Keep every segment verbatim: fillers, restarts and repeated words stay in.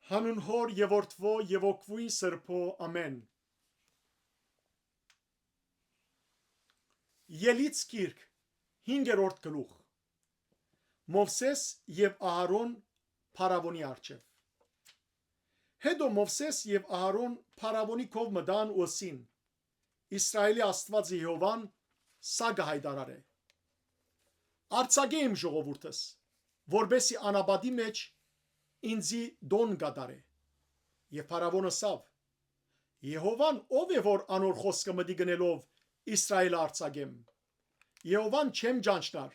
Հանուն Հօր եւ Որդւոյ եւ Հոգւոյն Սրբոյ, ամէն։ Ելից գիրք, հինգերորդ գլուխ։ Մովսէս եւ Ահարոն փարաւոնի առջեւ։ Հետո Մովսէս եւ Ահարոն փարաւոնի քով մտան ու ըսին. «Իսրայէլի Աստուածը Եհովան սա կը յայտարարէ. արձակէ իմ ժողովուրդս, որպէսզի անապատի մէջ ինծի տոն կատարէ»։ Եւ փարաւոն ըսաւ. «Եհովան ո՞վ է, որ անոր խօսքը մտիկ ընելով Իսրայէլը արձակեմ։ Եհովան չեմ ճանչնար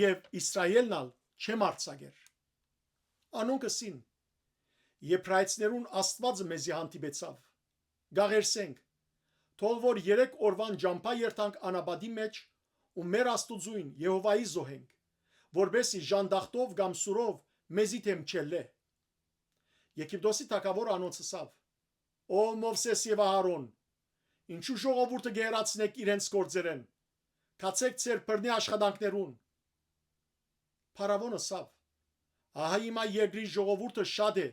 եւ Իսրայէլն ալ չեմ արձակեր»։ Անոնք ըսին. «Եբրայեցիներուն Աստուածը մեզի հանդիպեցաւ. կ'աղերսենք, թող որ երեք օրուան ճամբայ երթանք անապատի մէջ ու մեր Աստուծոյն Եհովային զոհենք, որպէսզի ժանտախտով կամ սուրով մեզի դէմ չելլէ»։ Եգիպտոսի թագաւորը անոնց ըսաւ. «Ո Մովսէս եւ Ահարոն, ինչո՞ւ ժողովուրդը կը հեռացնէք իրենց գործերէն։ Գացէք ձեր բռնի աշխատանքներուն»։ Փարաւոն ըսաւ. «Ահա հիմա երկրի ժողովուրդը շատ է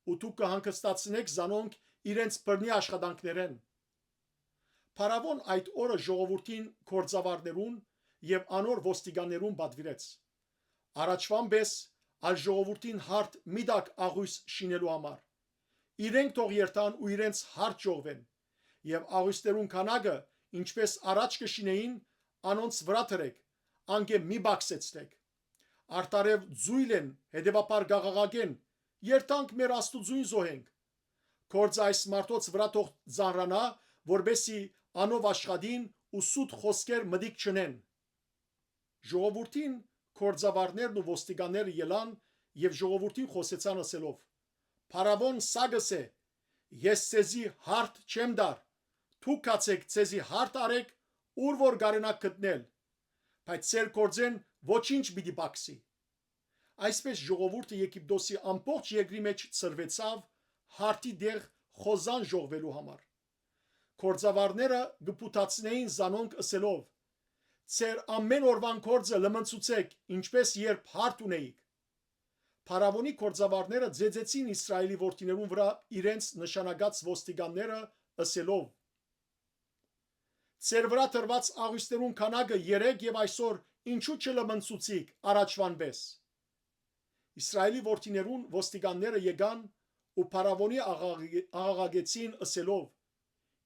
ու դուք կը հանգստացնէք զանոնք իրենց բռնի աշխատանքներէն»։ Փարաւոն այդ օրը ժողովուրդին գործավարներուն եւ անոր ոստիկաններուն պատուիրեց. «Առաջուան պէս ալ ժողովուրդին հարթ մի տաք աղոյս շինելու համար։ Իրենք թող երթան ու իրենց հարթ ժողվեն, եւ աղոյսներուն քանակը, ինչպէս առաջ կը շինէին, անոնց վրայ դրէք, անկէ մի պակսեցնէք։ Արդարեւ ձոյլ են, հետեւաբար կ'աղաղակեն. "Երթանք մեր Աստուծոյն զոհենք"։ Գործը այս մարդոց վրայ թող ծանրանայ, որպէսզի անով աշխատին ու սուտ խօսքեր մտիկ չընեն"։ Ժողովուրդին գործավարներն ու ոստիկանները ելան եւ ժողովուրդին խօսեցան ըսելով. «Փարաւոն սա կ'ըսէ. ես ձեզի հարթ չեմ տար, դուք գացէք ձեզի հարթ առէք, ուր որ կարենաք գտնել, բայց ձեր գործէն ոչինչ պիտի պակսի»։ Այսպէս ժողովուրդը Եգիպտոսի ամբողջ երկրի մէջ ցրուեցաւ հարթի տեղ խոզան ժողվելու համար։ Գործավարները կը փութացնէին զանոնք ըսելով. "Ձեր ամէն օրուան գործը լմնցուցէք, ինչպէս երբ հարթ ունէիք"։ Փարաւոնի գործավարները ծեծեցին Իսրայէլի որդիներուն վրայ իրենց նշանակած ոստիկանները ըսելով. "Ձեր վրայ դրուած աղոյսներուն քանակը երեկ եւ այսօր ինչու չլմնցուցիք առաջուան պէս"։ Իսրայէլի որդիներուն ոստիկանները եկան ու Փարաւոնի աղաղ-, աղաղակեցին ըսելով.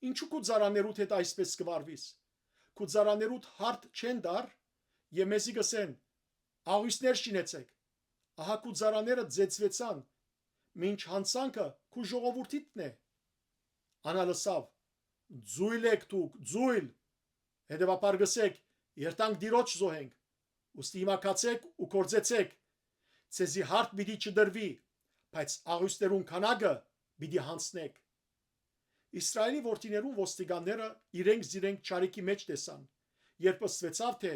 "Ինչու քու ծառաներուդ հետ այսպէս կը վարուիս։ Քու ծառաներուդ հարթ չեն տար եւ մեզի կ'ըսեն. "Աղոյսներ շինեցէք"։ Ահա քու ծառաները ծեծուեցան, մինչ յանցանքը քու ժողովուրդիդն է"։ Ան ալ ըսաւ. "Ձոյլ էք դուք, ձոյլ։ Հետեւաբար կ'ըսէք. "Երթանք Տիրոջ զոհենք"։ Ուստի հիմա գացէք ու գործեցէք։ Ձեզի հարթ պիտի չտրուի, բայց աղոյսներուն քանակը պիտի յանցնէք"։ Իսրայէլի որդիներուն ոստիկանները իրենք զիրենք չարիքի մէջ տեսան, երբ ըսուեցաւ, թէ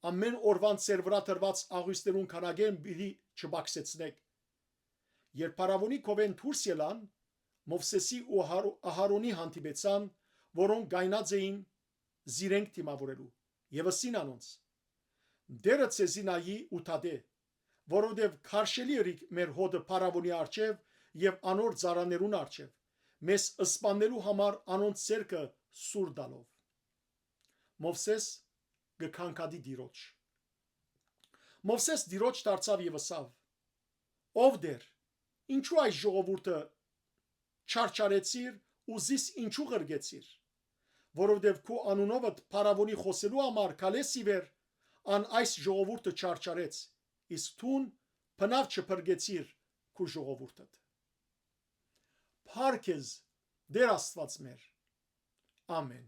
"ամէն օրուան ձեր վրայ դրուած աղոյսներուն քանակէն պիտի չպակսեցնէք"։ Երբ Փարաւոնի քովէն դուրս ելան, Մովսէսի ու Ահար-, Ահարոնի հանդիպեցան, որոնք կայնած էին զիրենք դիմաւորելու, եւ ըսին անոնց. "Տէրը ձեզի նայի ու դատէ, որովհետեւ քարշելի ըրիք մեր հօտը Փարաւոնի առջեւ եւ անոր ծառաներուն առջեւ, մեզ սպաննելու համար անոնց ձեռքը սուր տալով"։ Մովսէս կը քանքատի Տիրոջ։ Մովսէս Տիրոջ դարձաւ եւ ըսաւ. "Ով Տէր, ինչու այս ժողովուրդը չարչարեցիր ու զիս ինչու ղրկեցիր, որովհետեւ քու անունովդ Փարաւոնի խօսելու համար քալես ի վեր, ան այս ժողովուրդը չարչարեց, իսկ դուն բնաւ չփրկեցիր քու ժողովուրդդ"։ Փառք քեզ, Տէր Աստուած մեր։ Ամէն։